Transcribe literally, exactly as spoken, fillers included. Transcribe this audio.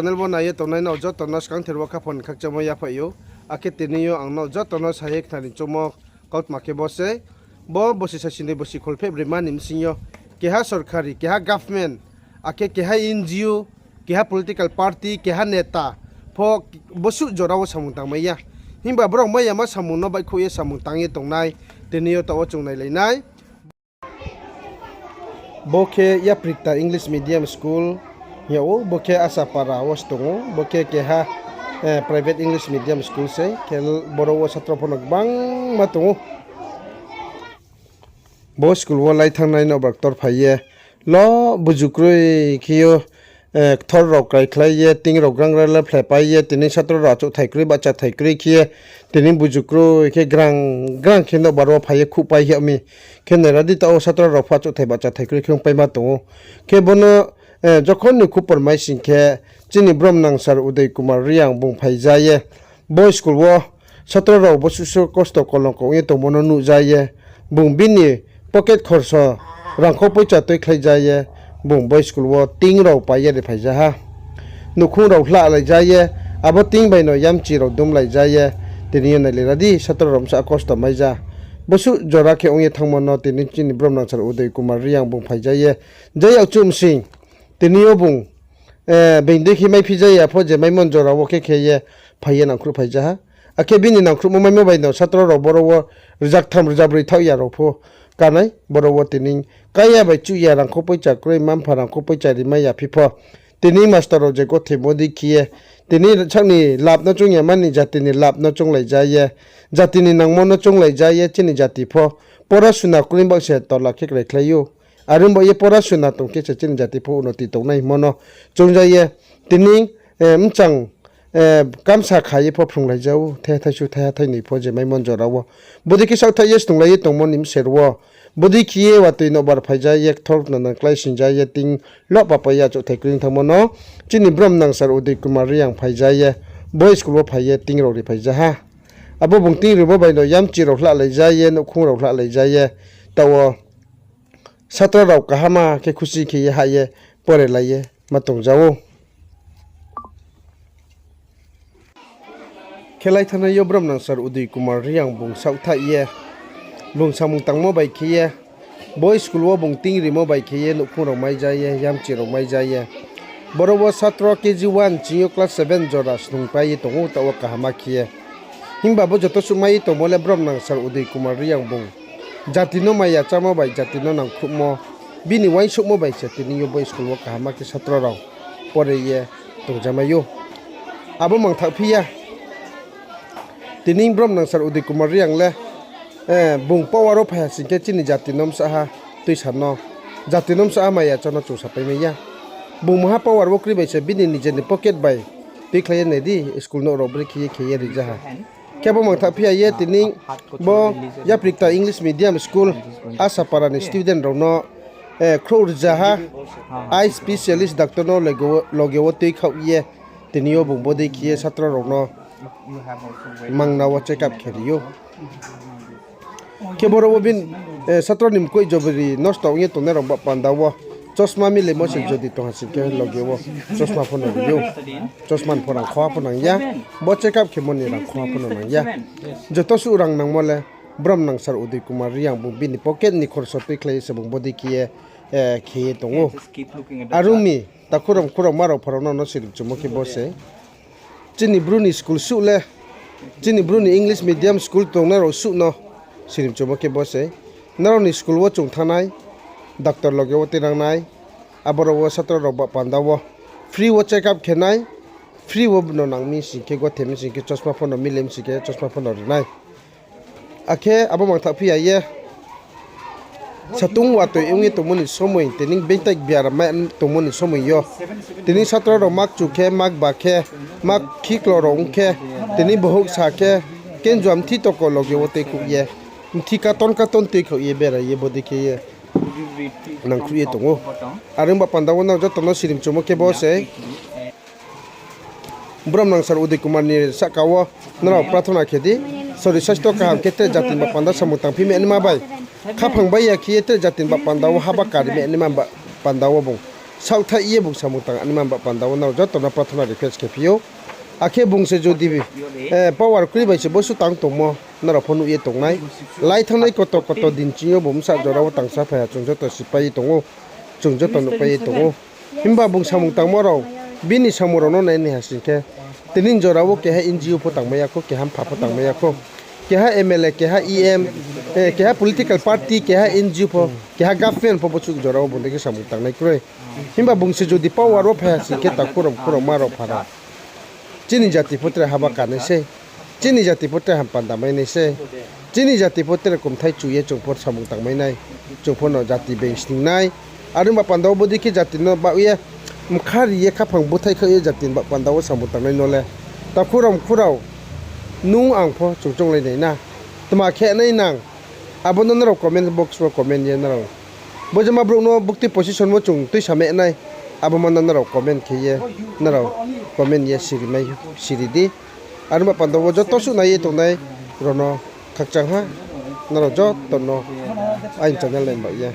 Channel wo nai ye tongnai nrao joto no skangther wo khaphang khakchangmo yaphaih ou. Akhe tini yo ang nrao joto no sa ye khnari choungmo kautma khe bo sei. Bo bosi saisinoi bosi kholphehbroi ma ni bsing yo keha sorkari, keha government, akhe keha N G O, keha political party, keha neta pho bosuh jora wo samung tangmai ya. Himba brao mai yama samung no baihkhouh ye samung tang ye tongnai, tini yo taoh wo chung nailai nai. Bo khe Yaprikta English Medium School hing yag ou, bo khe Asapara wo se tong ou, bo khe keha private English Medium School sei, khe boro wo satro pho no gbangma tong ou. Bo school wo laithanngnai no braktor phai ye, lo buju kroi khe yo, kthor rao kraikhlai ye, ting rao grangra le phlaipai ye, tini satro rao achouhthai kroi, bahchathai kroi khe ye, tini buju kroi khe grang, grang khe no boro wo phai ye khuhpai yag mi. Khe naira di taoh wo satro rao pho achouhthai bahchathai kroi khe ongpaima tong ou. Khe bo no, jokhon ni khupor mai sing khe, chini bromnang sir Udoy Kumar Reang bung phai ja ye, bo school wo satro rao bosuh so kosto kolongko ong ye tongmo no nuh ja ye, bung bini pocket khorso rangkho poicha tuikhlai ja ye, bung bo school wo ting rao pai ye ri phai ja ha. Nouhkhong rao hlahlai ja ye, abo ting bai no yamchi rao dumlai ja ye, tini yo nailera di satro rao bsa kosto mai ja. Bosuh jora khe ong ye thanngmo no tini chini bromnang sir Udoy Kumar Reang bung phai ja ye, jai yag chuh msing, tini yo bung, being dei khe maiphi ja ya pho je maimo jora wo khe khe ye phai ye nangkhruh phai ja ha. Akhe bini nangkhruhmo maimo bai no satro rao boro wo rza ktham rza broi thaoh ya rao pho kanai, boro wo tini kaya bai chuh ya, rangkho poicha kroi, mma-mpha rangkho poicha rimai ya phi pho, tini master rao je gothemo dei khe ye, tini sak ni lab no choung ya mani jati ni lab no chounglai ja ye, jati ni nangmo no chounglai ja ye, chini jati pho pora suna kroi baoh se tola khe kraikhlai ou. Are ong baoh ye pora suna tong khe se chini jati pho unoti tongnai hingmo no choung ja ye, tini, mchang, kamsa kha ye pho phrunglai ja ou, thaiha thaisu thaiha thainoi pho je maimo jora wo. Bodei khe saohthaih ye snunglai ye tongmo ni bser wo, bodei khe ye watoi no bar phai ja ye, kthor no nang klái sing ja ye, ting lo papai ye achouhthai kroi thanngmo no chini bromnang sir Udoy Kumar Reang phai ja ye, bo school wo phai ye ting rao ri phai ja ha. Abo bung ting rimo bai no yamchi rao hlahlai ja ye, nouhkhong rao hlahlai ja ye, taoh wo satro rao kahama khe khusi khe ye hah ye porelai ye ma tong ja ou. Khe laithanngnai yo bromnang sir Udoy Kumar Reang bung saohthaih ye, bung samung tangmo bai khe ye, bo school wo bung ting rimo bai khe ye nouhkhong rao mai ja ye, yamchi rao mai ja ye, boro wo satro K G one ching yo class seven jora snungpai ye tong ou, taoh wo kahama khe ye. Himba bo joto suh mai ye tongmo le bromnang sir Udoy Kumar Reang bung jati no maya chámo bai, jati no nangkhruhmo, bini uaingsouhmo bai se tini yo bo school wo kahama khe satro rao pore ye tongjamai ou. Abo mangthaohphi ya. Tini bromnang sir Udoy Kumar Reang le, bung power wo phai ha sing khe chini jati no bsa ha tuisa no, jati no bsa ha maya chá no chung sapai mai ya. Bung maha power wo kroi bai se bini nije ni pocket bai tuikhlai ye nai di, school nouh rao brekhe ye khe ye ri ja ha. Khe bo mangthaohphi ya ye tini bo Yaprikta English Medium School Asapara ni student rao no khrouh rza ha, eye specialist doctor no loge wo tuikhaoh ye, tini yo bung bodei khe ye satro rao no mangna wo check up khe ri ou. Khe boro wo satro ni mkoih jobori nosto ong ye tongnai rao ba panda wo chosma milaimo se jodi tong ha sing khe loge wo chosma pho no ri ou. Chosma ni pho rang khoha pho nang ya, bo check up khemo ni rang khoha pho no nang ya. Joto suh rang nangmo le bromnang sir Udoy Kumar Reang bung bini pocket ni khorso tuikhlai ye se bung bodei khe ye khe ye tong ou. Are ong mi, takhu rao mkhu rao ma rao pha rao no no sirimchumo khe bo se. Chini Bru ni school suh le, chini Bru ni English medium school tongnai rao suh no sirimchumo khe bo se. Nrao ni school wo chung thanngnai, doctor loge wo tuinangnai, aboro wo satro rao ba panda wo free wo check up khe nai, free wo no nang mi sing khe, gothe mi sing khe, chosma pho no mile mi sing khe chosma pho no ri nai. Akhe abo mangthaohphi ya ye, satung watoi ong ye tongmo ni somoi, tini bengtai biaram mai tongmo ni somoi yo, tini satro rao ma kchu khe, ma kba khe, ma khiklo rao ong khe, tini bohouh sa khe, kenjua mthi toko loge wo tuikhouh ye, mthi katon katon tuikhouh ye berai ye bodei khe ye nangkhruh ye tong ou. Are ong ba panda wo nrao joto no sirimchumo khe bo se. Bromnang sir Uday Kumar ni sahka wo nrao prathona khe di, sori sasthyo kaham khe tre jati ni ba panda samung tangphi mai naima bai, khaphang bai ya khe ye tre jati ni ba panda wo haba kari mai naima ba panda wo bung saohthaih ye bung samung tang ani man ba panda wo nrao joto no prathona request khe phi ou. Akhe bung se jodi, eh, power kroi bai se bosu tang tongmo nrao pho nuh ye tongnai. Lai thanngnai koto koto din ching yo bo bsa jora wo tangsa phai ha, chung joto sipai ye tong ou, chung joto nuhpai ye tong ou. Himba bung samung tangmo rao, bini samung rao no nai nai ha sing khe, tini jora wo keha N G O pho tangmai ya khou, keha mpha pho tangmai ya khou, keha M L A, keha E M, eh, keha political party, keha N G O pho, keha government pho bosu jora wo bung dei khe samung tangnai kroi. Himba bung se jodi power wo phai ha sing khe, takhu rao, mkhu rao, ma rao, pha rao, chini jati pho tre haba ka nai sei, chini jati pho tre ham panda mai nai sei, chini jati pho tre kumthai chu ye chung pho samung tangmai nai, chung pho no jati being sning nai. Are ong ba panda wo bodei khe jati no baoh ye, mkha ri ye, khaphang búthaih khaoh ye jati ni ba panda wo samung tangnai no le, takhu rao, mkhu rao, nung ang pho chung chounglai nai na. Tma khe nai nang, abo no nrao comment box wo comment ye nrao. Bo jema brouh no buktui position wo chung tuisa meh nai, abo ma no nrao comment khe ye, nrao comment ye siri mai, siri di. Are ong ba panda wo joto suh nai ye tongnai rao no khakchang ha, nrao joto no aini channel ni baoh ye